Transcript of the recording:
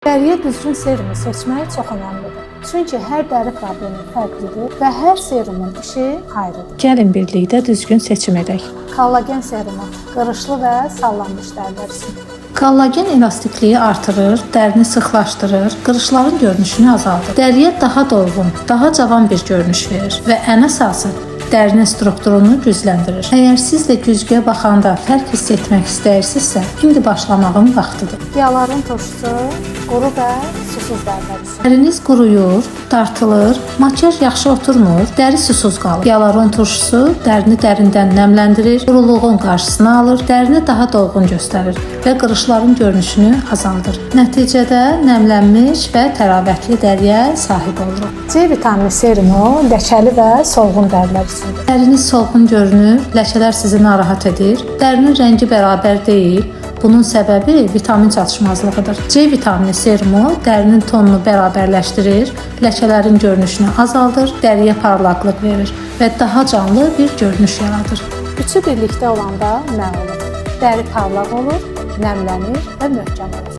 Dəriyə düzgün serumu seçmək çox önəmlidir. Çünki hər dəri problemi fərqlidir və hər serumun işi ayrıdır. Gəlin birlikdə düzgün seçim edək. Kollagen serumu qırışlı və sallanmış dərilər üçün. Kollagen elastikliyi artırır, dərini sıxlaşdırır, qırışların görünüşünü azaldır. Dəriyə daha dolğun, daha cavan bir görünüş verir və ən əsası dərinin strukturunu gücləndirir. Əgər siz də güzgüyə baxanda fərq hiss etmək istəyirsinizsə, indi başlamağın vaxtıdır. Hialuron turşusu quru və susuz dərilər üçün. Dəriniz quruyur, dartılır, makyaj yaxşı oturmur, dəri susuz qalır. Hialuron turşusu dərini dərindən nəmləndirir, quruluğun qarşısını alır, dərini daha dolğun göstərir və qırışların görünüşünü azaldır. Nəticədə nəmlənmiş və təravətli dəriyə sahib oluruq. C vitamini serumu ləkəli və solğun dərilər üçündür. Dəriniz solğun görünür, ləkələr sizi narahat edir, dərinin rəngi bərabər deyil. Bunun səbəbi vitamin çatışmazlığıdır. C vitamini serumu dərinin tonunu bərabərləşdirir, ləkələrin görünüşünü azaldır, dəriyə parlaqlıq verir və daha canlı bir görünüş yaradır. Üçü birlikdə olanda nə olur? Dəri parlaq olur, nəmlənir və möhkəm olur.